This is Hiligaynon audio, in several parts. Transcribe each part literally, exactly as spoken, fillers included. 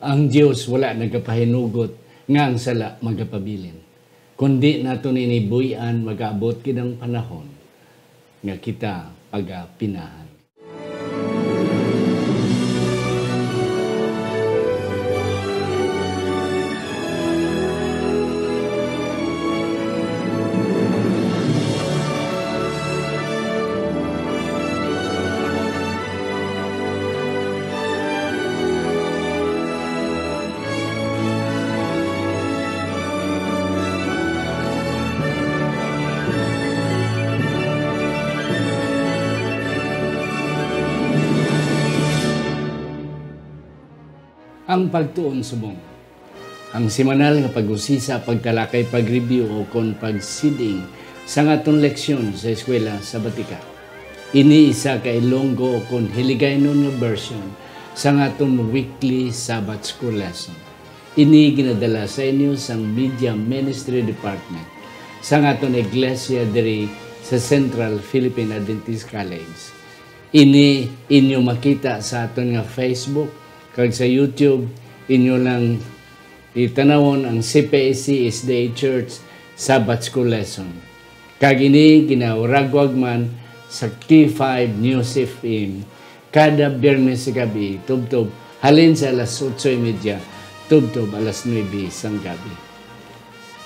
Ang Dios wala nagapahinugot nga ang sala magapabilin, kundi naton ini buy-an, magaabot gid ang panahon nga kita pagapinahan. Ang pagtuon subong. Ang semanal nga pag-usisa, pagtalakay, pag-review, o kon pagsiding sa aton leksyon sa eskwela sabatika. Ini isa ka Ilonggo o kon Hiligaynon nga version sa aton weekly Sabbath School lesson. Ini ginadala sa inyo sang Media Ministry Department sa aton iglesia diri sa Central Philippine Adventist College. Ini inyo makita sa aton nga Facebook kag sa YouTube. Inyo lang itanawon ang C P A C S D A Church Sabbath School Lesson. Kag ini ginawaragwag man sa K five News F M kada Biyernes sa gabi, tubtob halin sa alas otso y media tubtob alas nuebe sang gabi.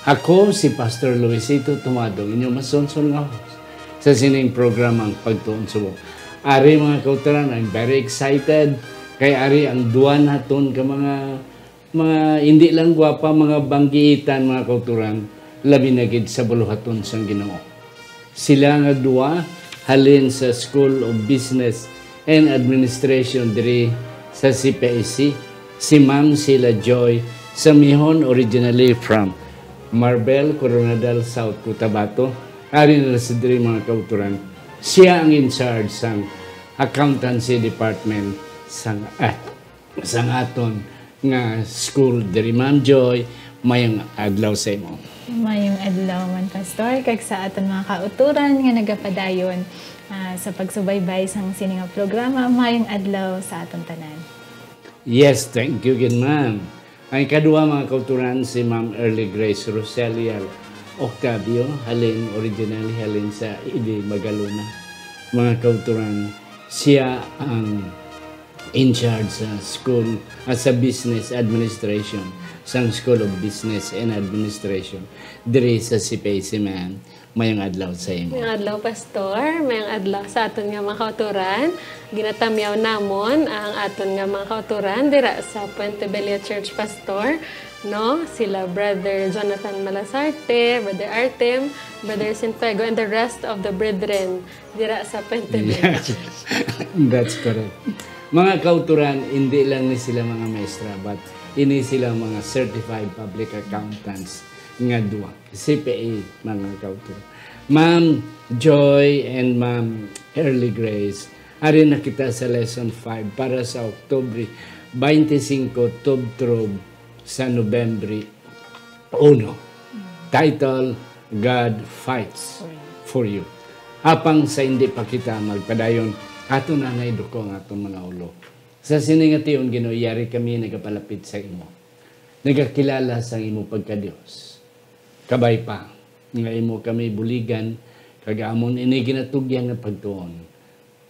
Ako si Pastor Luisito Tumado, inyo masunson nga host sa sining programang Pagtuon Subong. Ari, mga kautoran, I'm very excited kay ari ang duwa naton ka mga, mga hindi lang gwapa, mga banggiitan, mga kautoran, labi na gid sa buluhaton sang Ginoo. Sila nga duwa halin sa School of Business and Administration diri sa C P I C. Si Ma'am Sheila Joy Samihon, originally from Marbel, Koronadal, South Cotabato. Ari na sa diri, mga kautoran. Siya ang in charge sang accountancy department sang, ah, sang aton nga school diri. Ma'am Joy, mayong adlaw sa imo. Mayong adlaw man, Pastor, kag sa aton mga kautoran nga nagapadayon, ah, sa pagsubaybay sang sini nga programa. Mayong adlaw sa aton tanan. Yes, thank you gid, ma'am. Ang ikadua, mga kautoran, si Ma'am Early Grace Roselia Octavio, halin, originally halin sa Ili, Magalona. Mga kautoran, siya ang in charge sa school, ah, sa business administration, sang School of Business and Administration diri sa C P I C, ma'am. Mayong adlaw sa imo. Mayong adlaw, Pastor. Mayong adlaw sa aton nga mga kautoran. Ginatamyaw namon ang aton nga mga kautoran dira sa Puente Villa Church, Pastor, no? Sila Brother Jonathan Malasarte, Brother Artem, Brother Sinfuego, and the rest of the brethren dira sa Puente Villa Church. Yes. That's correct. Mga kautoran, hindi lang ni sila mga maestra, but ini sila mga certified public accountants nga duwa. C P A, mga kautoran. Ma'am Joy and Ma'am Early Grace, ari na kita sa lesson five para sa Oktubre twenty-five, tubtob sa Nobyembre uno. Title, God Fights For You. Apang sa hindi pa kita magpadayon, aton na naiduko ang aton mga ulo. Sa sini nga tion, Ginoo, yari kami nagapalapit sa imo, nagakilala sang imo pagka-Dios. Kabay pa nga imo kami buligan, kag amon ini ginatugyan nga pagtuon.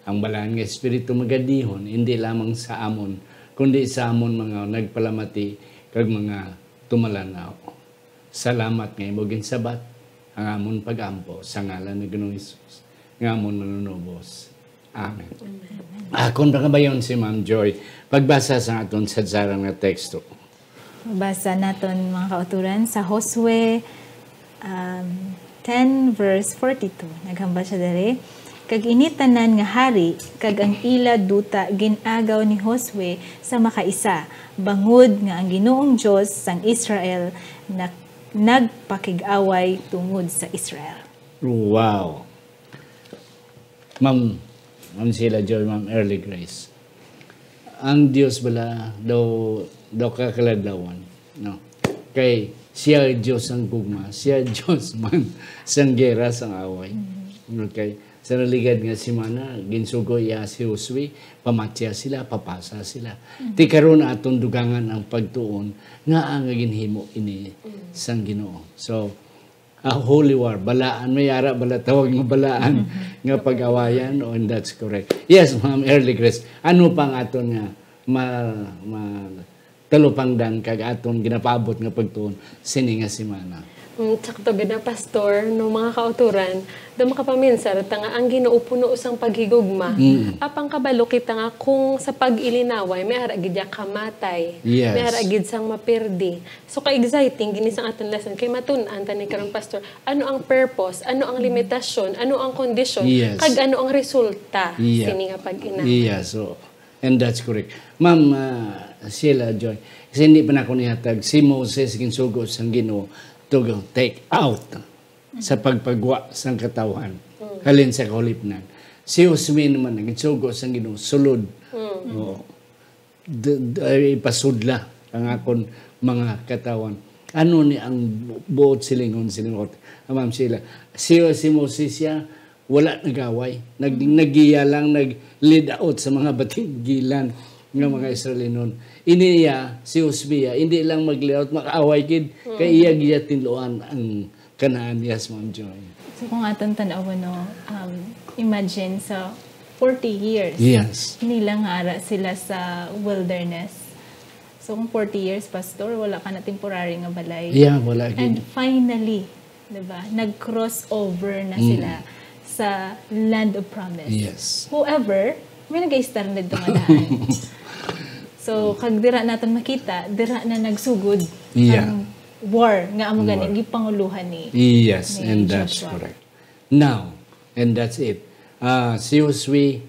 Ang Balaan nga Espiritu magadihon, hindi lamang sa amon, kundi sa amon mga nagpalamati kag mga tumalan-aw. Salamat nga imo ginsabat ang amon pag-ampo sa ngalan ni Ginoong Hesus nga amon Manunubos. Amen. Amen. Akon pangabayon si Ma'am Joy pagbasa sa aton sadsaran nga teksto. Mabasa naton, mga kauturan, sa Josue, um, ten verse forty-two. Naghambal siya diri, "Kag ini tanan nga hari kag ang ila duta gin-agaw ni Josue sa makaisa, bangod nga ang Ginoong Dios sang Israel na-, nagpakig-away tungod sa Israel." Wow. Ma'am, Ma'am Sheila Joy, Ma'am Early Grace. Ang Dios bala daw, daw kakaladlawan, no? Kay siya Dios ang gugma, siya Dios man sang gera, sang away. Mm. Okay. Sa naligad nga semana, ginsugo iya si Josue, pamatya sila, papasa sila. Ti karon aton dugangan ang pagtuon nga ang ginhimo ini sang Ginoo. So, a holy war, balaan, may ara bala tawag nga balaan nga pag-awayan, o, and that's correct. Yes, Ma'am Early Grace, ano pa ang aton nga ma, ma, talupangdan kag aton ginapaabot nga pagtuon sini nga semana? Mm, sakto gid na, Pastor, no, mga kauturan, daw makapaminsar ta nga ang Ginoo puno sang paghigugma. Mm. Apang kabalo kita nga kung sa pag-ilinaway, may ara gid ya kamatay, Yes. may ara gid sang mapirdi. So, ka-exciting gini sang aton lesson kay matun-an ta ni karon, Pastor, ano ang purpose, ano ang limitasyon, ano ang kondisyon, Yes. kag ano ang resulta Yeah. sini nga pag-ina. Yeah, so, and that's correct. Ma'am, ah, Sheila Joy, kasi hindi pa na ako nihatag, si Moses ginsugo sang Ginoo to go take out sa pagpagwa sang katawhan. Mm. Halin sa kahulipnan. Si Josue naman, ginsugo sang Ginoo, sulod. Mm. Oo. D-, d-, ay, ipasudla ang akon mga katawhan. Ano ni ang bu-, buot silingon, silingon? Ah, Ma'am Sheila, si, si Moses siya, wala nagaway. Nag-, nagiya lang, nag-lead out sa mga batinggilan nga mga Israelinon. Ini iya, si Josue, hindi lang mag-lead out, makaaway gid. Kay iya giya tinluan ang Canaan. Yes, Ma'am Joy. So, kung aton tan-awon, no, um, imagine sa forty years Yes. nila nga ara sila sa wilderness. So, kung forty years, Pastor, wala ka na temporary nga balay. Yeah, wala And gid. finally, di ba, nag-cross over na Mm. sila sa land of promise. Yes. However, may nag-iistar na dito nga daan. So, kag dira naton makita, dira na nagsugod Yeah. ang war nga amo gani War. gipanguluhan ni Yes, ni and that's Joshua. correct. Now, and that's it. Ah, si Josue,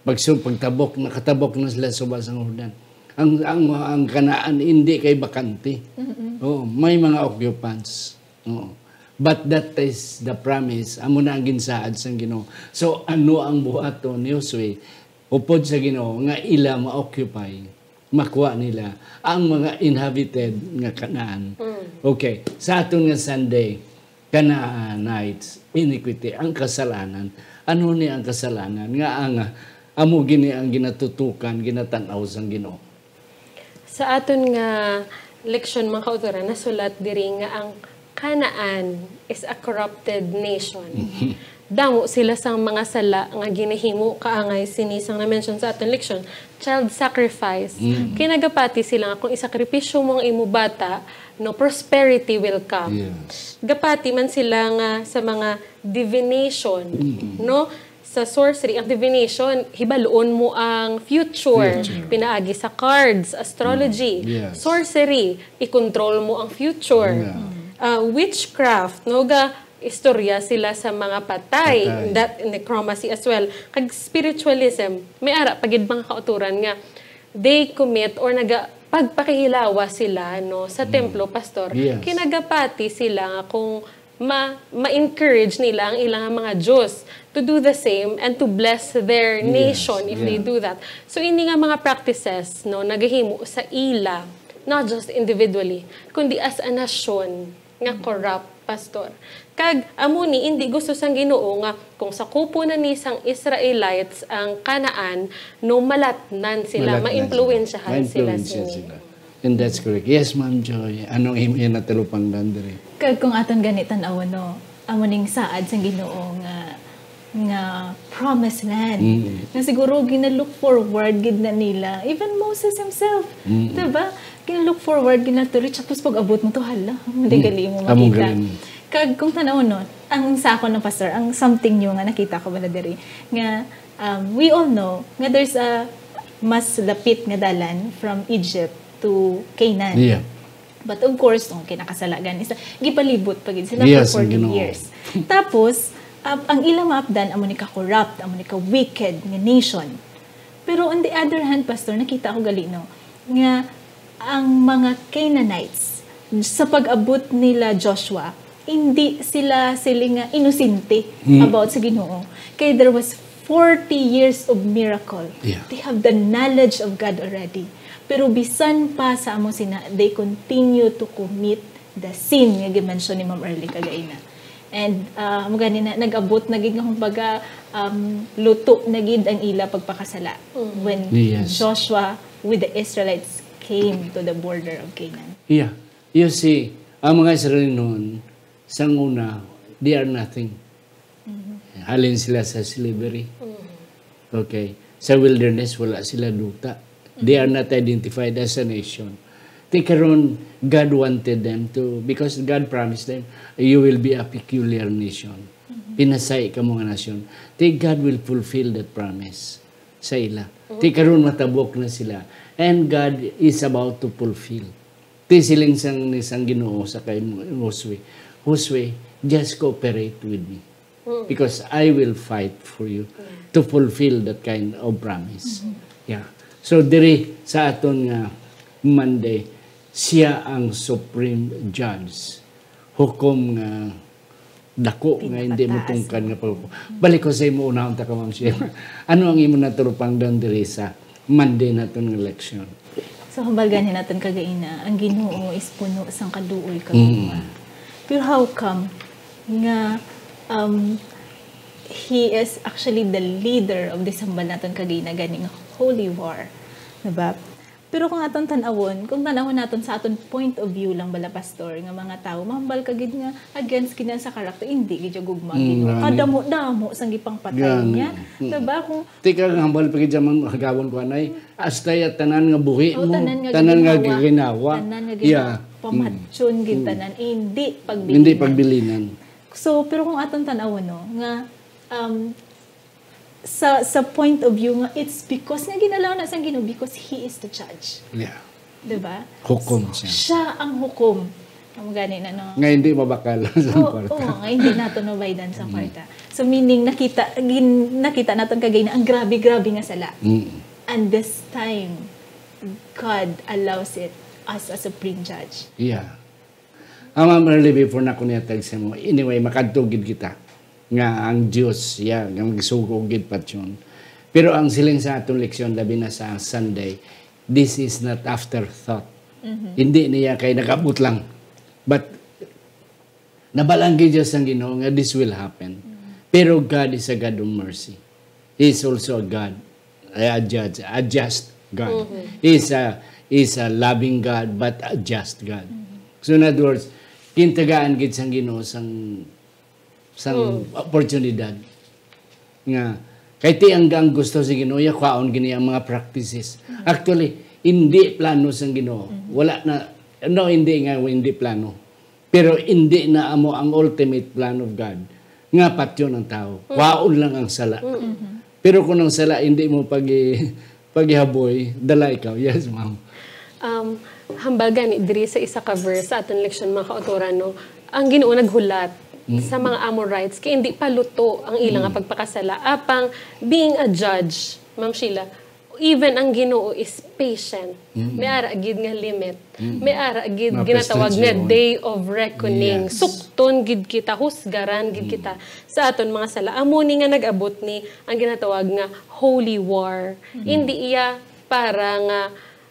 pagsu-, pagtabok, nakatabok na sila sa ubas ng Jordan. Ang, ang, ang Canaan, hindi kay bakante. Mm-mm. Oo, may mga occupants. Oo. But that is the promise. Amo na ang ginsaad sang Ginoo. So, ano ang buhaton ni Josue? Upod sa Ginoo nga ila ma-occupy, makuha nila ang mga inhabited nga Canaan. Mm. Okay, sa aton nga Sunday, Canaanites, iniquity, ang kasalanan. Ano ni ang kasalanan? Nga ang, amo gini ang ginatutukan, ginatan-aw sang Ginoo. Sa aton nga leksyon, mga kautoran, nasulat diri nga ang Canaan is a corrupted nation. Mhm. Damo sila sang mga sala nga ginahimo, kaangay sini sang na-mention sa aton leksyon, child sacrifice. Mm. Kay nagapati sila nga kung isakripisyo mo ang imo bata, no, prosperity will come. Yes. Gapati man sila nga sa mga divination, Mm. no? Sa sorcery, ang divination, hibaluon mo ang future. Future. Pinaagi sa cards, astrology, Mm. Yes. sorcery, i-control mo ang future. Yeah. Ah, witchcraft, no? Ga istorya sila sa mga patay, Patay. that necromancy as well. Kag spiritualism, may ara pa gid mga kautoran nga they commit or naga-, pagpakihilawa sila, no, sa Mm. templo, Pastor. Yes. Kinagapati sila nga kung ma-, ma-encourage nila ang ilang mga Diyos to do the same and to bless their Yes, nation if they yeah. do that. So, ini nga mga practices, no, nagahimo sa ila, not just individually, kundi as a nation nga corrupt, Pastor. Kag amo ni, indi gusto sang Ginoo nga kung sakupon na ni sang Israelites ang Canaan, no, malatnan sila, Malatnan sila. maimpluwensyahan sila Maimpluwensya sini. sila. And that's correct. Yes, Ma'am Joy. Anong im-, iyang natalupangdan diri? Kag kung aton gani tan-awon, no, amo ning saad sang Ginoo nga, nga promised land. Mm. Nga siguro gina-look forward gid na nila. Even Moses himself, Mm. diba? Gina-look forward gid na to reach. Tapos pag-abot mo to, hala, amo di Mm. gali mo Amo makita. gali mo. Kag kung tan-awon, no, ang sa ako, no, Pastor, ang something new nga nakita ko bala diri, nga, um, we all know nga there's a mas lapit nga dalan from Egypt to Canaan. Yeah. But of course, no, kinakasalagan, isa, gipalibot pa gid sila Yes, for ang forty Ginoo. years. Tapos, ah, ang ilang maapdan amo ni ka-corrupt, amo ni ka-wicked nga nation. Pero on the other hand, Pastor, nakita ko gali, no, nga ang mga Canaanites, sa pag-abot nila Joshua, hindi sila siling nga inosente Mm. about sa Ginoo. Kay there was forty years of miracle. Yeah. They have the knowledge of God already. Pero bisan pa sa amo sina, they continue to commit the sin nga gimension ni Ma'am Early kagaina. And, ah, amo gani na, nag-abot na gid nga, kumbaga, um, luto na gid ang ila pagpakasala. Mm. When Yes. Joshua with the Israelites came to the border of Canaan. Yeah. You see, ang mga Israel noon, sang una, they are nothing. Mhm. Halin sila sa slavery. Mhm. Okay. Sa wilderness, wala sila duta. They are not identified as a nation. Ti karon, God wanted them to, because God promised them, "You will be a peculiar nation." Mhm. Pinasay kamo nga nasyon. Ti God will fulfill that promise sa ila. Mhm. Ti karon, matabok na sila. And God is about to fulfill. Ti siling sang, ni sang Ginoo sa kay Josue, "Josue, just cooperate with me. Mm. Because I will fight for you Yeah. to fulfill that kind of promise." Mm-hmm. Yeah. So, diri sa aton nga Monday, siya ang Supreme Judge. Hukom nga dako nga hindi mo Pinakataas. tungkad nga pagko-, balik ko sa imo unahon ta ka, Ma'am Sheila. Ano ang imo naturupangdan diri sa Monday naton nga leksyon? So, hambal gani naton kagaina, ang Ginoo is puno sang kaluoy kag Mm. gugma. Pero how come nga, um, he is actually the leader of this, hambal naton kagaina gani nga holy war, diba? Pero kung aton tan-awon, kung tan-awon naton sa aton point of view lang bala, Pastor, nga mga tawo, mahambal ka gid nga against gid na sa karakter, hindi gid siya gugma ang Mm, Ginoo. gani. Kadamo-damo sang gipangpatay Gani. niya. Mm. Diba? Kung Tika nga hambal pa gid sa mga hagawon ko anay, hasta ya tanan nga buhi Oh, mo, tanan nga tanan nga ginawa. ginawa. Tanan nga ginawa. Yeah. Pamatyon Mm. gid Mm. tanan, hindi pagbilinan. Hindi pagbilinan. So, pero kung aton tan-awon, no, nga, um, sa, sa point of view nga, it's because nga ginalaw na sang Ginoo, because He is the judge. Yeah. Diba? Hukom siya. Siya ang hukom. Ang gani na, no? Nga hindi mabakal sa Oo, kwarta. oo, nga hindi naton mabaydan sa Mm. kwarta. So, meaning, nakita, gin-, nakita naton kagaina ang grabe-grabe nga sala. Mm. And this time, God allows it as a supreme judge. Yeah. Ah, Ma'am Early, before na ko niya tag sa mo, anyway, makadto gid kita nga ang Dios, yeah, nga magsugo gid patyon. Pero ang siling sa atong leksyon, labi na sa Sunday, this is not afterthought. Mhm. Hindi niya kay nag-abot lang. But nabalaan gid siya sang Ginoo nga this will happen. Mhm. Pero God is a God of mercy. He is also a God, a judge, a just God. Mhm. He is a, he is a loving God, but a just God. Mhm. So, in other words, gintagaan gid sang Ginoo sang, sang Mm. oportunidad nga kay ti ang, ang gusto sa Ginoo, iya kwaon gini ang mga practices. Mm. Actually, hindi plano sang Ginoo. Mm. Wala na, no, hindi nga, hindi plano. Pero hindi na amo ang ultimate plan of God nga patyon ang tawo. Mm. Kwaon lang ang sala. Mm. Pero kung ang sala hindi mo pagi-, pagihaboy, dala ikaw. Yes, ma'am. Um, hambal gani diri sa isa ka verse sa aton leksyon, mga kautoran, no? Ang Ginoo naghulat Mm. sa mga Amorites kay hindi pa luto ang ila nga Mm. pagpakasala. Apang being a judge, Ma'am Sheila, even ang Ginoo is patient. Mm. May ara gid nga limit. Mm. May ara gid Mga ginatawag nga pestensyon. Day of reckoning. Yes. Sukton gid kita, husgaran gid Mm. kita sa aton mga sala. Amo ni nga nag-abot ni ang ginatawag nga holy war. Mm. Hindi iya para nga,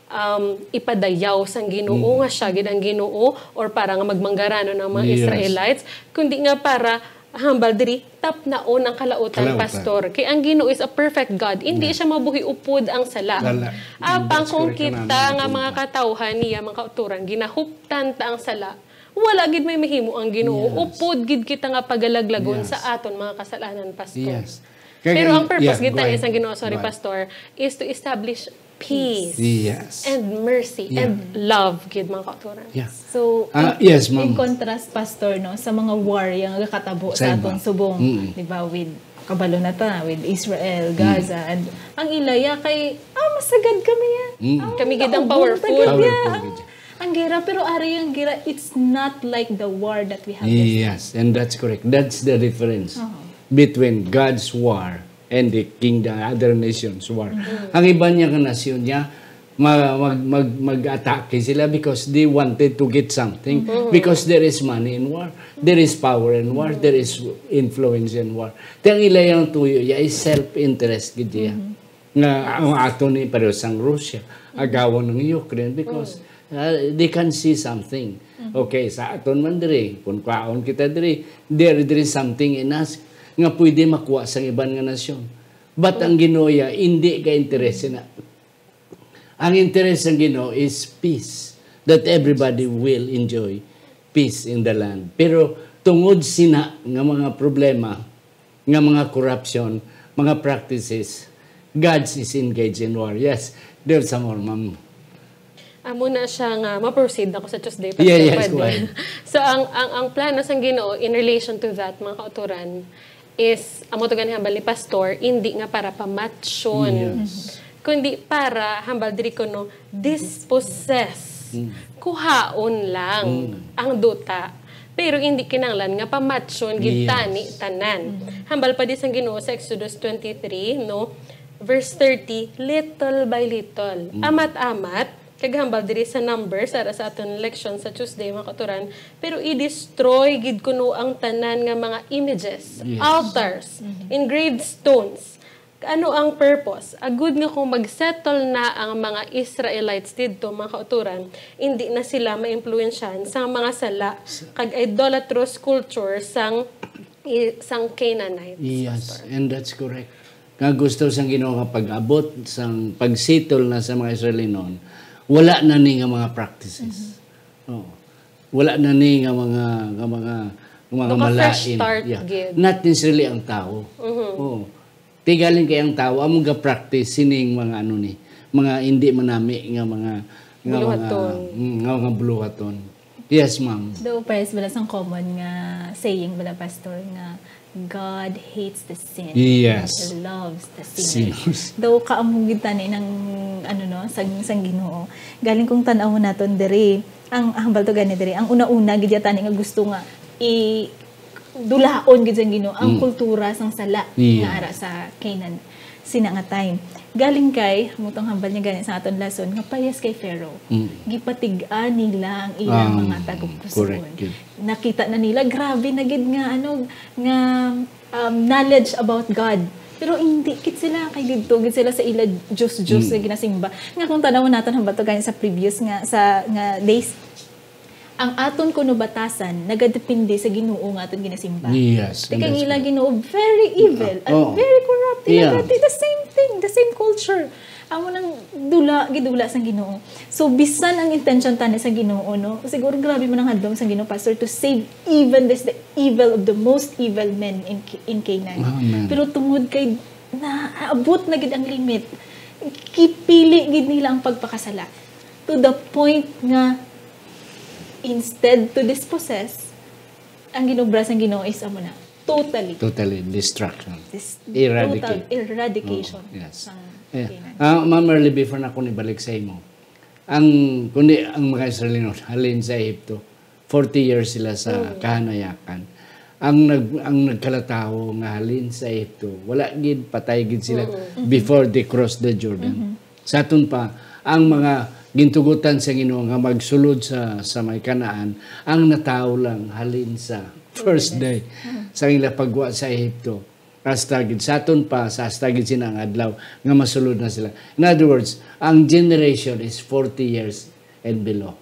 um, ipadayaw sang Ginoo Mm. nga siya gid ang Ginoo, or para nga magmanggaranon ang mga Yes. Israelites, kundi nga para hambal diri, tapnaon ang kalautan, Kalautan. Pastor. Kay ang Ginoo is a perfect God. Hindi Yeah. siya mabuhi upod ang sala. Sala. Apang That's kung correct, kita kanang nga mga katawhan niya, mga kautoran, ginahuptan ta ang sala, wala gid may mahimo ang Ginoo. Yes. Upod gid kita nga pagalaglagon Yes. sa aton mga kasalanan, Pastor. Yes. Kaya Pero gani, ang purpose yeah, gid go tani ahead. sang Ginoo, sorry, Go ahead. Pastor, is to establish peace Yes. and mercy Yeah. and love gid, mga kautoran. Yeah. So, Ah, in, yes, ma'am. in contrast, Pastor, no, sa mga war yang nakatabo Sa sa iba. aton subong, Mm. di ba, with, kabalo na ta, with Israel, Mm. Gaza, and ang ilaya kay, ah, masagad kami ya. Mm. Ah, Kami gid ang naugon ta powerful. gid ya. Powerful Ang, gid ya. ang gera, pero ari ang gera, it's not like the war that we have this Yes, and that's correct. That's the difference Uh-huh. between God's war and the kingdom, other nations war. Mm-hmm. Ang iban niya nga nasyon niya, ma-, mag-, mag-, mag-atake sila because they wanted to get something. Mm-hmm. Because there is money in war, there is power in war, Mm-hmm. there is influence in war. Ti ang ila yang tuyo, ya is self-interest gid ya. Mm-hmm. Nga ang ato ni pareho sang Russia, Mm-hmm. agawon ng Ukraine because, Mm-hmm. uh, they can see something. Mm-hmm. Okay, sa aton man diri, kung kwaon kita diri, there, there is something in us nga pwede makuha sa iban nga nasyon. But ang Ginoo, iya, hindi ka interest na. Ang interest ng Ginoo is peace, that everybody will enjoy peace in the land. Pero tungod sina nga mga problema, nga mga corruption, mga practices, God's is engaged in war. Yes, there's some more, ma'am. Amo na siya nga ma-proceed ako sa Tuesday, Yeah, Pastor, yes, pwede. go ahead. So, ang, ang, ang plano sang Ginoo in relation to that, mga kauturan, is, amo to gani hambal ni Pastor, hindi nga para pamatyon, Yes. kundi para hambal diri ko, no, dispossess. Kuhaon lang ang duta. Pero hindi kinanglan nga pamatyon gid Yes. tani tanan. Hambal pa di sang Ginoo sa Exodus twenty-three, no, verse thirty, little by little. Amat-amat, kag hambal diri sa Numbers, ara sa aton leksyon sa Tuesday, mga kauturan, pero i-destroy gid kuno ang tanan nga mga images, Yes. altars, engraved stones. Ano ang purpose? Agud nga kung mag-settle na ang mga Israelites didto, mga kauturan, hindi na sila maimpluwensyahan sa mga sala kag idolatrous culture sang i- sang Canaanites. Yes, and that's correct. Nga gusto sang Ginoo nga pag-abot sang pag-settle na sa mga Israelinon, wala na ni nga mga practices. Oo. Wala na ni nga mga nga mga nga mga Naka-fresh malain. start Yeah. gid. Not necessarily ang tao. Oo. Tigaling kay ang tao amo ga practice sining mga ano ni, mga hindi manami nga mga nga Buluhaton. mga mm, nga mga buluhaton. Yes, ma'am. Daw pa is bala sang common nga saying bala, Pastor, nga God hates the sin. Yes. He loves the sinner. Sinners. Daw kaamo gid tani ng ano, no, sang, sang Ginoo. Galing kung tan-aw naton diri, ang hambal to gani diri, ang una-una gid ya tani nga gusto nga i dulaon gid sang Ginoo ang Mm. kultura sang sala Yeah. nga ara sa Canaan sina nga time. Galing kay amo tong hambal niya gani sa aton lesson nga parehas kay Pharaoh. Mm. Gipatig-an nila ang ilang Um, mga taga-pusoon. correct, good. Nakita na nila grabe na gid nga ano nga um, knowledge about God. Pero hindi kit sila kay didto gid sila sa ila Diyos Diyos Mm. nga ginasimba. Nga kung tanaw naton hambal to gani sa previous nga sa nga days, ang aton kuno batasan nagadepende sa Ginoo nga aton ginasimba. Yes, Kay ang that's ila correct. Ginoo very evil and Oh. very corrupt. Ila Yeah. dati the same thing, the same culture. Amo nang dula, gidula sang Ginoo. So bisan ang intention tani sa Ginoo, no? Siguro grabe man ang hadlong sa Ginoo, Pastor, to save even this the evil of the most evil men in in Canaan. Amen. Pero tungod kay naabot na gid ang limit, gipili gid nila ang pagpakasala to the point nga instead to dispossess, ang ginobra sang Ginoo is amo na totally Totally destruction. This Eradicate. total eradication Oo, yes. sang Yeah. Canaan. Ah, Ma'am Merly, before na ko nibalik sa imo, ang kundi ang mga Israelino halin sa Ehipto, forty years sila sa kahanayakan. Ang nag ang nagkalatawo nga halin sa Ehipto, wala gid, patay gid sila before they cross the Jordan. Sa aton pa, ang mga gintugutan sa Ginoo nga magsulod sa sa may Kanaan, ang natawo lang halin sa first day sa ila pagwa sa Ehipto. Hasta gid sa aton pa, sa hasta gid sina ang adlaw nga masulod na sila. In other words, ang generation is forty years and below.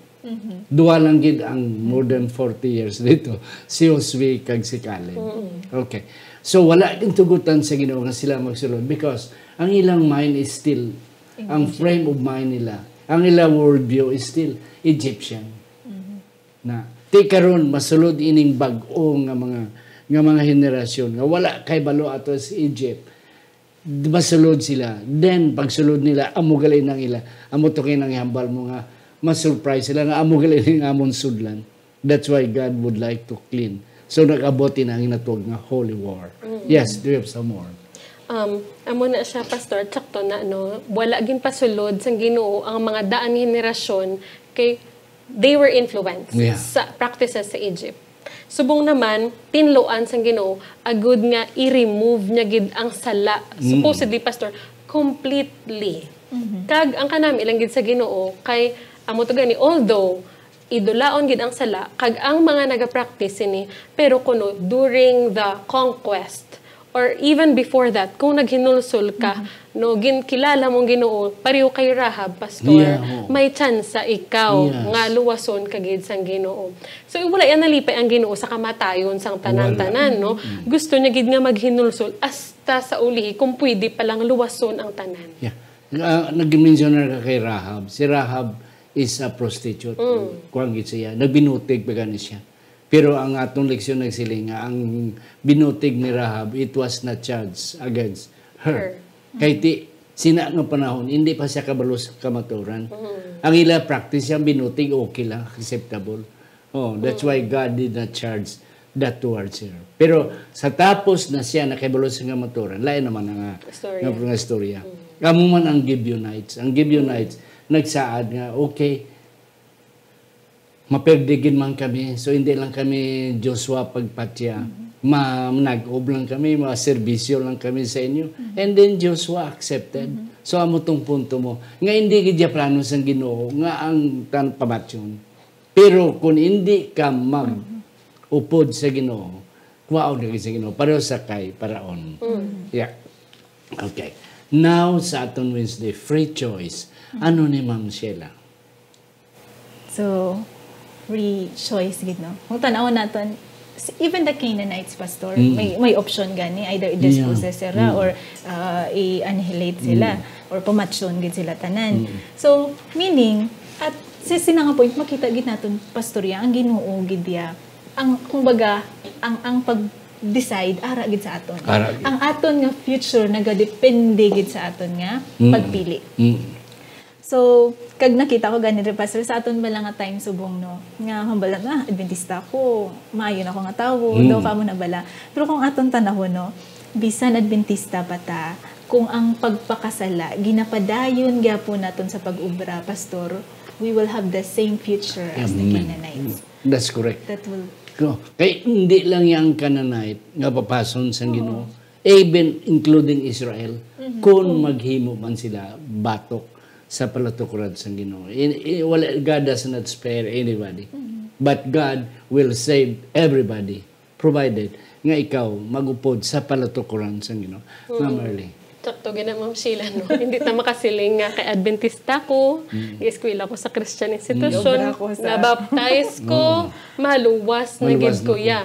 Duha lang gid ang more than forty years dito, si Josue kag si Caleb. Okay. So wala gid tugutan sa Ginoo nga sila magsulod because ang ilang mind is still, ang frame of mind nila, ang ilang worldview is still Egyptian. Na ti karon masulod ining bag-o nga mga nga mga henerasyon nga wala kay balo ato sa Egypt. Masulod sila. Then pagsulod nila, amo gali nang ila. Amo to kay nang ihambal mo nga ma-surprise sila nga amo gali ning amon sudlan. That's why God would like to clean. So nag-abot na ang ginatawag nga holy war. Yes, do you have some more? Um, amo na siya, Pastor, sakto na, no? Wala ginpasulod sang Ginoo ang mga daan nga henerasyon kay they were influenced Yeah. sa practices sa Egypt. Subong naman, tinluan sang Ginoo agud nga i-remove niya gid ang sala, supposedly, Pastor, completely. Kag ang kanami lang gid sa Ginoo kay amo to gani, although idulaon gid ang sala kag ang mga nagapractice sini, pero kuno during the conquest Or even before that, kung naghinulsol ka, no, ginkilala mong Ginoo, pareho kay Rahab, Pastor, Yeah, oo. may tsansa ikaw Yes. nga luwason ka gid sang Ginoo. So, wala yan nalipay ang Ginoo sa kamatayon sang tanan-tanan, no? Gusto niya gid nga maghinulsol hasta sa ulihi kung pwede palang luwason ang tanan. Yeah. Ah, nag-mention na ka kay Rahab. Si Rahab is a prostitute. Kuwan gid siya. Nagbinutig pa gani siya. Pero ang atong leksyon nagsiling nga ang binutig ni Rahab, it was not charged against her. Her. Kay ti, sina nga panahon, hindi pa siya kabalo sa kamaturan. Ang ila practice, ang binutig, okay lang, acceptable. Oh, that's why God did not charge that towards her. Pero sa tapos na siya nakabalo sa kamaturan, lain naman nga, Istorya. nga, nga istorya. Amo man ang Gibeonites. Ang Gibeonites, nagsaad nga, okay, maperde gid man kami. So, hindi lang kami Joshua pagpatya. Ma-, manag-ob lang kami, maserbisyo lang kami sa inyo. And then Joshua accepted. So, amo tong punto mo. Nga hindi gid ya plano sang Ginoo nga ang tan pamatyon. Pero kung hindi ka mag-upod sa Ginoo, kwaon ka gid sa Ginoo. Pareho sa kay Paraon. Yeah. Okay. Now, sa aton Wednesday, free choice. Ano ni Ma'am Sheila? So, free choice gid, no? Kung tan-awon naton, s-, even the Canaanites, Pastor, Mm. may, may option gani, either i-dispose Yeah. sila Mm. or, uh, i-annihilate sila Mm. or pamatyon gid sila tanan. Mm. So, meaning, at sa sina nga point, makita gid naton, Pastor, ya, ang Ginoo gid ya. Ang, kumbaga, ang, ang pag-decide, ara gid sa aton. Ara gid. Ang aton nga future nagadepende gid sa aton nga Mm. pagpili. Mm. So, kag nakita ko gani rin, Pastor, sa aton bala nga time subong, no, nga hambal na, "Ah, Adventista ako, maayo na ako nga tawo, Mm. daw kamo na bala." Pero kung aton tanawon, no, bisan Adventista pa ta, kung ang pagpakasala ginapadayon gyapon naton sa pag-obra, Pastor, we will have the same future as the Amen. Canaanites. That's correct. That will Ko, kay hindi lang yang Canaanite nga papason sang Oo. Ginoo, even including Israel, Mhm. kung Oo. maghimo man sila batok sa palatukuran sang Ginoo. I, i, wala, God does not spare anybody. Mhm. But God will save everybody, provided nga ikaw magupod sa palatukuran sang Ginoo. Ma'am Mm. Early. Sakto gina, Ma'am Sheila, no? Hindi ta makasiling nga kay Adventista ko, Mm. gieskwela ko sa Christian institution, Obra ko sa nabaptize ko, Mm. maluwas na Maluwas gid na ko, ko. ya.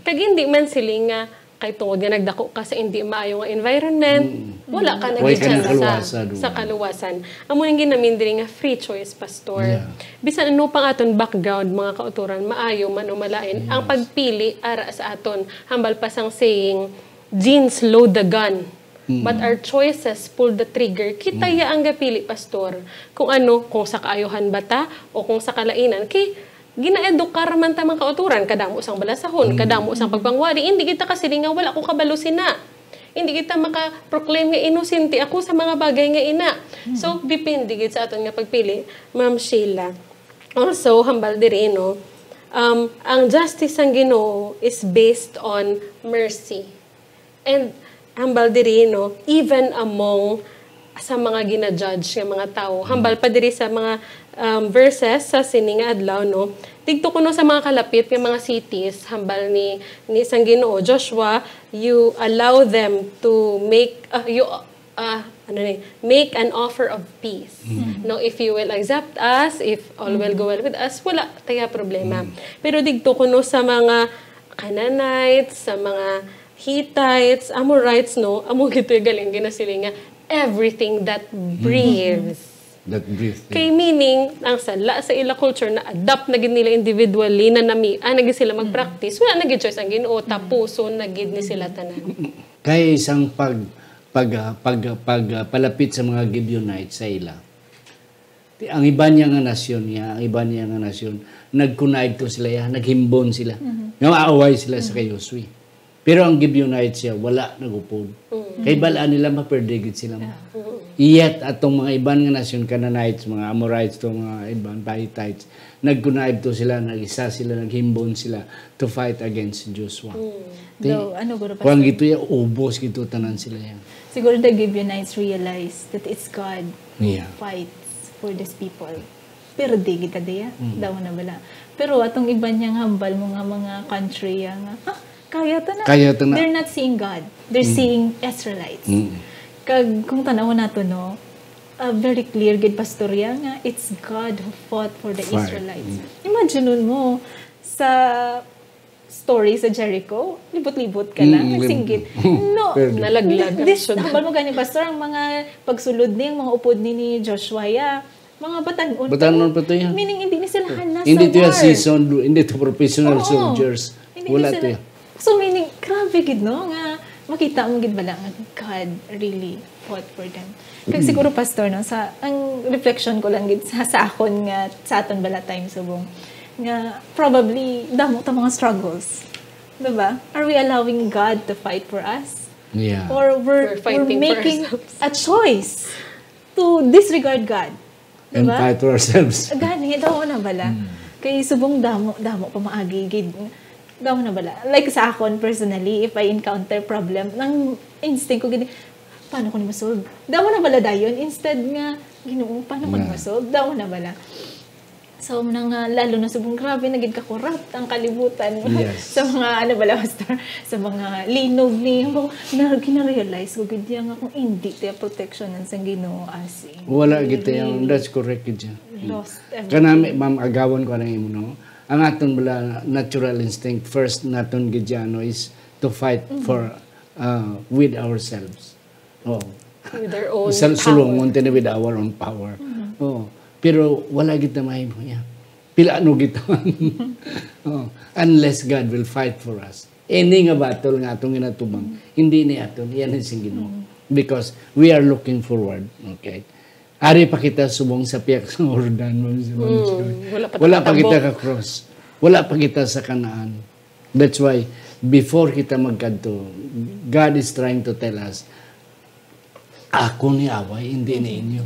Kag hindi man siling nga kay tungod nga nagdako ka sa hindi maayo nga environment, Mm. wala ka na Way gid ka na tsansa kaluwasan, sa oo. kaluwasan. Amo nang ginamin diri nga free choice, Pastor. Yeah. Bisan ano pang aton background, mga kautoran, maayo man o malain, ang Yes. pagpili ara sa aton. Hambal pa sang saying, "Genes load the gun, Mm. but our choices pull the trigger." Kita Mm. ya ang gapili, Pastor. Kung ano, kung sa kaayuhan ba ta o kung sa kalainan. Kay ginaedukar man ta, mga kautoran, kadamo sang balasahon, Mm. kadamo sang pagpangwali. Hindi kita kasiling nga wala ko kabalo sina. Hindi kita maka-proclaim nga inosente ako sa mga bagay nga ina. Mm. So, depende gid sa aton nga pagpili, Ma'am Sheila. Also, hambal diri, no, um, ang justice sang Ginoo is based on mercy. And hambal diri, no, even among sa mga gina-judge nga mga tawo. Hambal pa diri sa mga, um, verses sa sini nga adlaw, no, didto kuno sa mga kalapit nga mga cities, hambal ni, ni sang Ginoo, "Joshua, you allow them to make, uh, you, uh, ano ni, make an offer of peace." Mm. No, if you will accept us, if all will Mm. go well with us, wala taya problema. Mm. Pero didto kuno sa mga Canaanites, sa mga Hittites, Amorites, no? Amo gid to galing ginasiling nga everything that Mm. breathes. That breathes. Kay meaning, ang sala sa ila culture na-adapt na gid nila individually, na nami, ah, na gid sila Mm. mag-practice. Wala na gid choice ang Ginoo, Mm. tapuson na gid ni sila tanan. Kay isang pag, pag, ah, pag, pag, ah, palapit sa mga Gibeonites sa ila. Ti-, ang iban niya nga nasyon niya, ang iban niya nga nasyon, nag-connive to sila, ya, naghimbon sila. Mhm. Nga maaway sila sa Mhm. kay Josue. Pero ang Gibeonites siya, wala nagupod. Mhm. Kay bal-an nila, maperde gid sila. Ah. Mhm. Yet, atong mga iban nga nasyon, Canaanites, mga Amorites, to, mga iban, Hittites, nag-connive to sila, nag-isa sila, naghimbon sila to fight against Joshua. Mhm. Ti-, Daw, ano, guro, kuwan Pastor? Gito ya, ubos gito tanan sila ya. Siguro the Gibeonites realize that it's God who Yeah. fights for these people. Pero di kita diya, Mm. daw na bala. Pero atong iban niya nga hambal mo nga mga country ya nga, "Ah, Kaya ta na. Kaya ta na. They're not seeing God. They're seeing Israelites. Mm. Kag kung tanawon nato, no, ah, very clear gid, Pastor, ya, nga it's God who fought for the Fight. Israelites. Imagine mo, sa story sa Jericho, libot-libot ka lang, Mm, nasinggit. No, Pero Nalaglag ang this, syudad. Hambal mo gani, Pastor, ang mga pagsulod ni, ang mga upod ni, ni Joshua, ya, mga batanon. Batanon pa to, ya. Meaning, hindi ni sila hanas Hindi sa to yung war. season, hindi to professional Oo. soldiers. Hindi Wala na to sila. yan. So, meaning, grabe gid, no, nga makita mo gid bala nga God really fought for them. Kag siguro, Pastor, no, sa, ang reflection ko lang gid sa, sa akon nga, sa aton bala time subong, nga probably damo ta mga struggles. Diba? Are we allowing God to fight for us? Yeah. Or we're, We're fighting we're for making ourselves. A choice to disregard God. And Diba? Fight for ourselves. Gani, daw na bala. Kay subong damo, damo pa maagi gid. Daw na bala. Like sa akon personally, if I encounter problem, nang instinct ko gid, paano ko ni masolve? Daw na bala dayon, instead nga, Ginoo, paano ko ni Yeah. masolve? Daw na bala. So, na nga, lalo na subong grabe na gid ka corrupt ang kalibutan. Yes. Sa mga, ano bala, Pastor, sa mga linog ni, na gina-realize ko gid ya nga kung hindi tiya protection ang sang Ginoo, as in, Wala we gid yung, really that's correct gid siya. Lost everything. Kanami, ma'am, agawon ko lang imo, no? Ang aton bala natural instinct, first naton gid yan, no, is to fight for, uh, with ourselves. Oh. With their own Sa power. sulungon tini with our own power. Oh. Pero wala gid na mahimo niya. Pila ano gid man. Oh. Unless God will fight for us. Any nga battle nga atong ginatubang, hindi ni aton, iyan ni sing Ginoo. Because we are looking forward, okay? Ari pa kita subong sa piyak sa Jordan, Ma'am Simonsi. wala pa Wala pa nakatabok. Kita ka cross. Wala pa kita sa Canaan. That's why, before kita magkadto, God is trying to tell us, "Ako ni away, hindi ni inyo.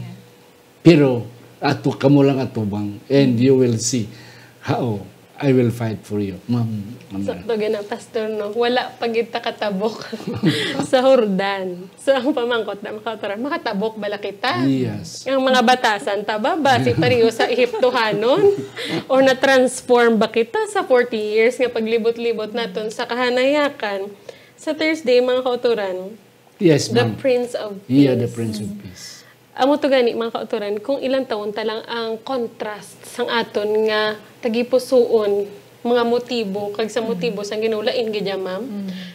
Pero ato kamo lang atubang, and you will see how I will fight for you." Ma'am, ma'am. Sakto gina, Pastor, no? Wala pa gid ta katabok sa Jordan. So, ang pamangkot na makaturan, makatabok bala kita? Yes. Ang mga batasan ta ba, base pareho sa Ehiptohanon? Or na-transform ba kita sa forty years nga paglibot-libot naton sa kahanayakan? Sa Thursday, mga kauturan, Yes, the ma'am. Prince of Peace. Yeah, the Prince of Peace. Amo to gani, mga kauturan, kung ilang taon ta lang ang contrast sang aton nga tagipusoon, mga motibo, kag sa motibo sang Ginoo, lain gid ya, ma'am.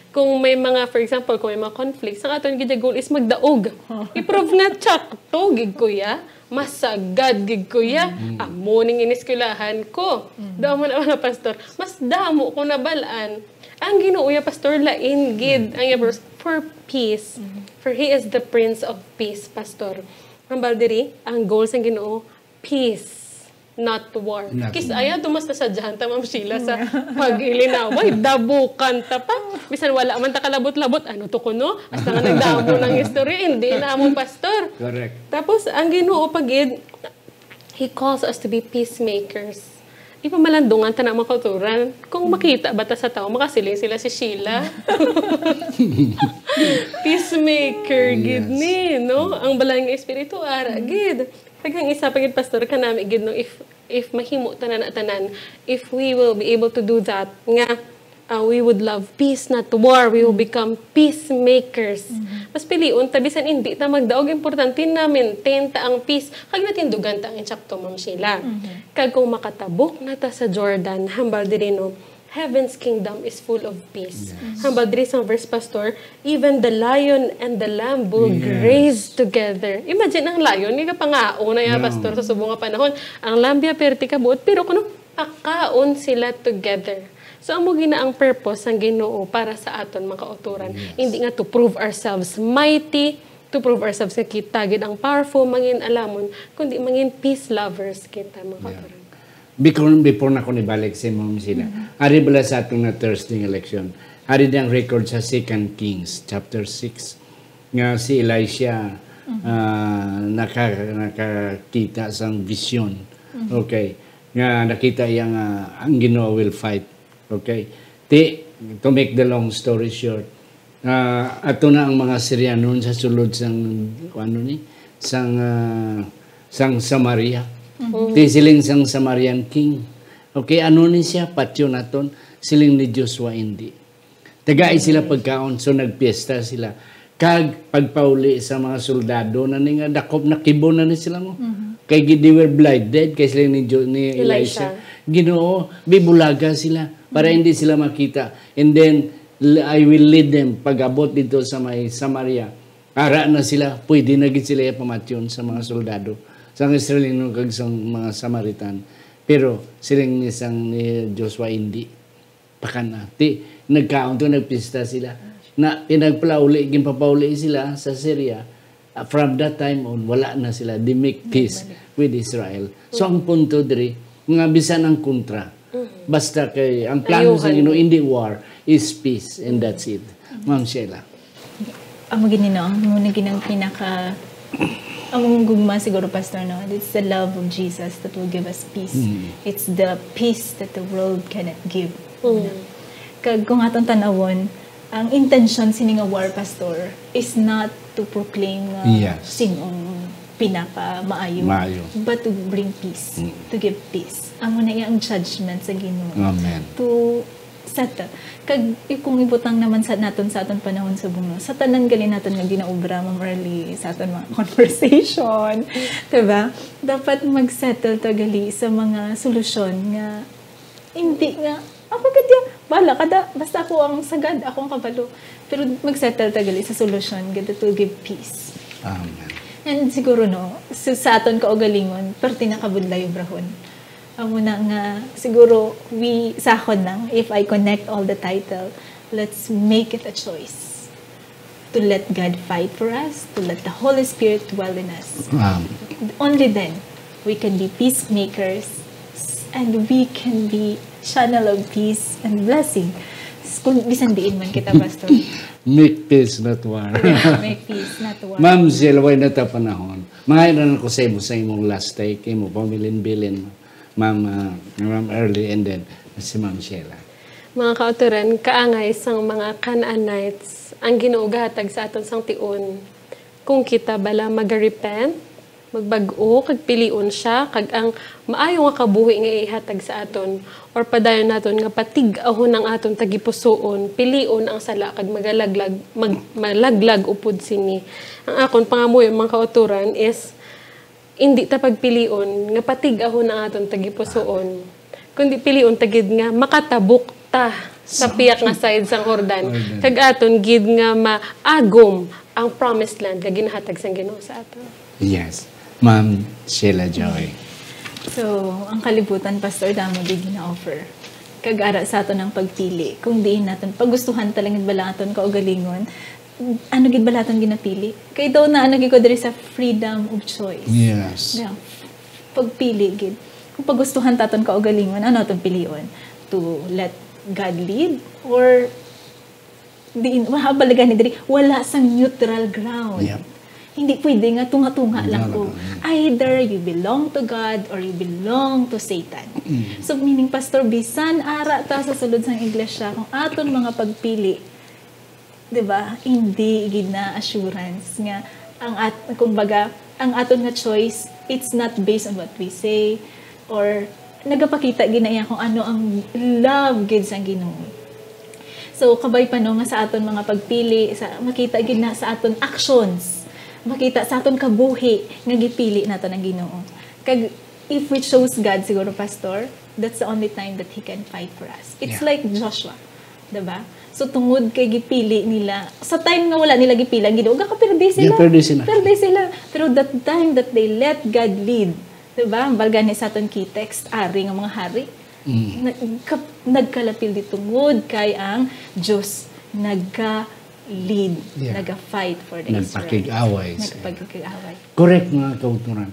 Kung may mga, for example, kung may mga conflicts, ang aton gid ya goal is magdaog. I-prove nga, tsakto gid ko ya, masagad gid ko ya, amo ning ineskwelahan ko. Daw mo na, mga pastor, mas damo ko nabal-an. Ang Ginoo ya, Pastor, lain gid ang iya verse, for peace. For He is the Prince of Peace, Pastor. Hambal diri, ang goal sang Ginoo, peace, not war. Not Kis war. Aya, dumas na sadyahan ta, Ma'am Sheila, sa paghilinaway, dabukan ta pa. Bisan wala man ta kalabot-labot, ano to kuno? Hasta nga nagdamo ng istorya, hindi na mo, Pastor. Correct. Tapos, ang Ginoo pa gid, He calls us to be peacemakers. Ipamalandungan ta na, mga kauturan. Kung makita ba ta sa tao, makasiling sila si Sheila. Peacemaker gid Yes. ni, no? Ang balayan nga espiritu, ara gid. Kag ang isa pa gid, Pastor, kanami gid, no, if, if mahimo tanan na tanan, if we will be able to do that, nga, uh, we would love peace, not war. We will become peacemakers. Mas pilion ta, bisan hindi ta magdaog, importante na maintain ta ang peace. Kag natindugan ta ang insakto, Ma'am Sheila. Kag kung makatabok na ta sa Jordan, hambal diri, no, heaven's kingdom is full of peace. Yes. Hambal diri sa verse, Pastor, even the lion and the lamb will Yes. graze together. Imagine ang lion, nga pangaon na ya, Yeah. Pastor, sa subong nga panahon. Ang lamb ya perti ka buot, pero kuno pakaon sila together. So, amo gina ang purpose sang Ginoo para sa aton, mga kauturan. Yes. Hindi nga to prove ourselves mighty, to prove ourselves nga kita gid ang powerful, mangin alamon, kundi mangin peace lovers kita, mga Yeah. kauturan. Before, before na ko nibalik sa imo, Ma'am Sheila, ari bala sa atong na Thursday nga leksyon, ari diyang record sa Second Kings chapter six, nga si Elisha, ah, naka, nakakita sang vision. Okay. Nga nakita iya nga ang Ginoo will fight. Okay. Ti, to make the long story short, ah, ato na ang mga Syrianon sa sulod sang, ano ni, sang, ah, sang Samaria. Ti siling sang Samarian king. Okay, ano ni siya? Patyon naton, siling ni Joshua, hindi. Tagai sila pagkaon, so nagpiesta sila. Kag pagpauli sa mga soldado na ni nga dakop, nakibo na ni sila mo. Kay gi-, they were blinded, kay sila ni Jo-, ni Elisha. Elisha. Ginoo, bibulaga sila para hindi sila makita. And then, l-, I will lead them pag-abot dito sa may Samaria. Ara na sila, pwede na gid sila pamatyon sa mga soldado, sang Israelino kag sang mga Samaritan. Pero siling ni sang ni Joshua, hindi. Pakana. Ti, nagkaon to, nagpista sila. Na, pinagpalauli, ginpapauli sila sa Syria. Ah, from that time on, wala na sila. They make peace with Israel. So, ang punto diri, nga bisan ang kontra, basta kay, ang plano sa Ayuhan. Ginoo, hindi war, is peace, and that's it. Ma'am Sheila. Amo gid ni, no, amo na gid ang pinaka, among gugma siguro, Pastor, no? It's the love of Jesus that will give us peace. Mm. It's the peace that the world cannot give. Mm. Kag kung aton tan-awon, ang intensyon sini nga war, Pastor, is not to proclaim nga Yes. sin-ong pinapamaayo, Maayo. but to bring peace, Mm. to give peace. Amo na iya ang judgment sa Ginoo. Amen. To settle. Kag i-, kung ibutang naman sa naton sa aton panahon subong, no, sa tanan gali naton nga ginaobra, Ma'am Early, sa aton mga conversation, diba? Dapat mag-settle ta gali sa mga solusyon nga hindi nga, ako gid ya, bahala ka da, basta ako ang sagad, ako ang kabalo. Pero mag-settle ta gali sa solusyon, gid, to give peace. Amen. And siguro, no, sa, sa aton kaugalingon, parte na kabudlay obrahon. Amo na nga, siguro, we, sa akon lang, if I connect all the title, let's make it a choice to let God fight for us, to let the Holy Spirit dwell in us. Amen. Only then, we can be peacemakers, and we can be channel of peace and blessing. Kung bisan diin man kita, Pastor. Make peace, not war. Yeah, make peace, not war. Ma'am Zil, way na ta panahon. Mangayo na ko sa imo, sa imong last take, imo pamilin-bilin, Ma'am, ah, Ma'am Early, and then si Ma'am Sheila. Mga kauturan, kaangay sang mga Canaanites, ang Ginoo gahatag sa aton sang tion. Kung kita bala magarepent, magbag-o, kag pilion siya, kag ang maayo nga kabuhi nga ihatag sa aton, or padayon naton nga patig-ahon ang aton tagipusoon, pilion ang sala, kag magalaglag, mag-, malaglag upod sini. Ang akon pangamuyo, mga kauturan, is indi ta pagpilion nga patig-ahon ang aton tagipusoon, kundi pilion ta gid nga makatabok ta sa Sa piyak nga side sang Jordan, Jordan. Kag aton gid nga maagom ang promised land nga ginahatag sang Ginoo sa aton. Yes. Ma'am Sheila Joy. So, ang kalibutan, Pastor, damo di gina-offer. Kag ara sa aton ang pagpili. Kung diin naton, pagustuhan ta lang gid bala aton kaugalingon, ano gid bala aton ginapili? Kay daw na ano gid ko diri sa freedom of choice. Yes. Yeah. Pagpili gid. Kung pagustuhan ta aton kaugalingon, ano aton pilion? To let God lead or diin, mahabal gani diri, wala sang neutral ground. Yep. Hindi pwede nga tunga-tunga lang ko. Tunga lang. Either you belong to God or you belong to Satan. Mm. So, meaning, Pastor, bisan ara ta sa sulod sang iglesia, kung aton mga pagpili, di ba, hindi gid na assurance nga ang at-, kumbaga, ang aton nga choice, it's not based on what we say, or nagapakita gid na iya kung ano ang love gid sang Ginoo. So, kabay pa, no, nga sa aton mga pagpili, sa, makita gid na sa aton actions, makita sa aton kabuhi nga gipili naton ang Ginoo. Kag if we chose God, siguro, Pastor, that's the only time that He can fight for us. It's Yeah. like Joshua, diba? So, tungod kay gipili nila, sa time nga wala nila gipili ang Ginoo, gakapirdi sila. Yeah, pirdi sila. Pirdi sila. Pero that time that they let God lead, diba? Balga ni sa aton key text, Ari nga mga Hari. Mm. Nagka-, nagkalapil di tungod kay ang Diyos nagka-lead, Yeah. naga-fight for the Israelites. Nagpakig-away sa Nagpakig-away. Correct, mga kauturan.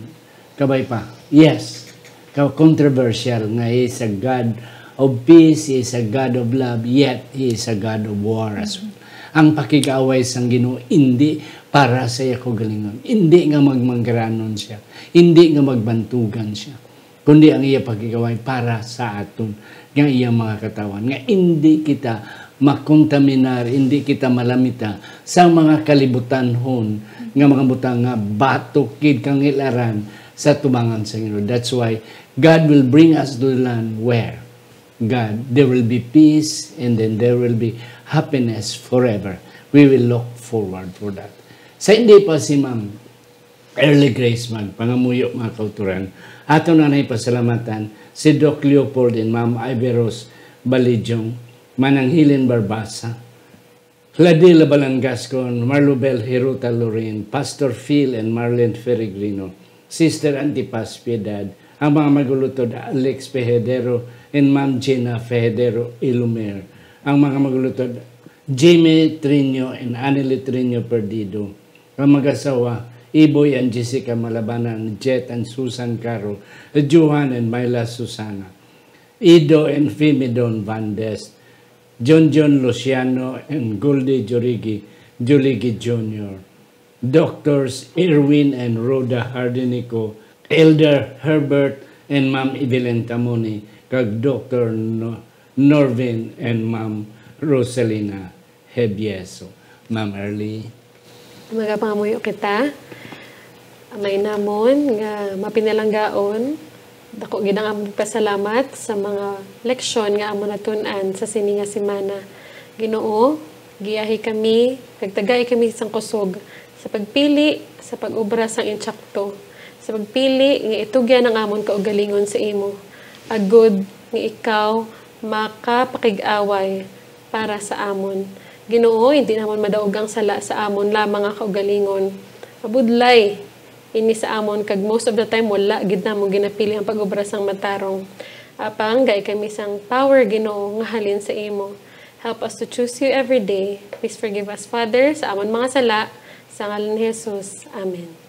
Kabay pa. Yes. Ka-, controversial nga He is a God of peace, He is a God of love, yet He is a God of war as well. Mm-hmm. Ang pakig-away sang Ginoo, hindi para sa iya kaugalingon. Hindi nga magmanggaranon siya. Hindi nga magbantugan siya. Kundi ang iya pakig-away para sa aton, nga iyang mga katawhan, nga hindi kita makontaminar, hindi kita malamita sa mga kalibutanhon nga mga butang nga batok gid kangilaran sa tubangan sa Ginoo. That's why God will bring us to the land where God, there will be peace, and then there will be happiness forever. We will look forward for that. Sa hindi pa si Ma'am Early Grace magpangamuyo, mga kauturan, ato na nay pasalamatan si Doc Leopold and Ma'am Iveros Balijong, Manang Helen Barbasa, Ladila Balangascon, Marlubel Hiruta Lorin, Pastor Phil and Marlene Feregrino, Sister Antipas Piedad, ang mga magulutod Alex Pehedero and Ma'am Gina Fehedero Ilumer, ang mga magulutod Jimmy Triño and Annelie Triño Perdido, ang mag-asawa Iboy and Jessica Malabanan, Jet and Susan Caro, Johan and Myla Susana, Ido and Fimidon Vandes, John John Luciano and Goldie Jurigi, Jurigi Junior, Doctors Erwin and Rhoda Hardinico, Elder Herbert and Ma'am Evelyn Tamoni, kag Doctor No-, Norvin and Ma'am Rosalina Hebieso. Ma'am Early. Magapangamuyo kita. Amay namon nga mapinalanggaon, dako gid ang among pasalamat sa mga leksyon nga amon natun-an sa sini nga semana. Ginoo, giyahi kami, kag tagai kami sang kusog sa pagpili, sa pag-obra sang insakto, sa pagpili nga itugyan ang amon kaugalingon sa imo, agod nga ikaw makapakig-away para sa amon. Ginoo, hindi namon madaog ang sala sa amon lamang nga kaugalingon. Mabudlay ini sa amon, kag most of the time, wala gid namon ginapili ang pag-obra sang matarong. Apang gai kami sang power, Ginoo, nga halin sa imo. Help us to choose you every day. Please forgive us, Father, sa amon mga sala. Sa ngalan ni Jesus. Amen.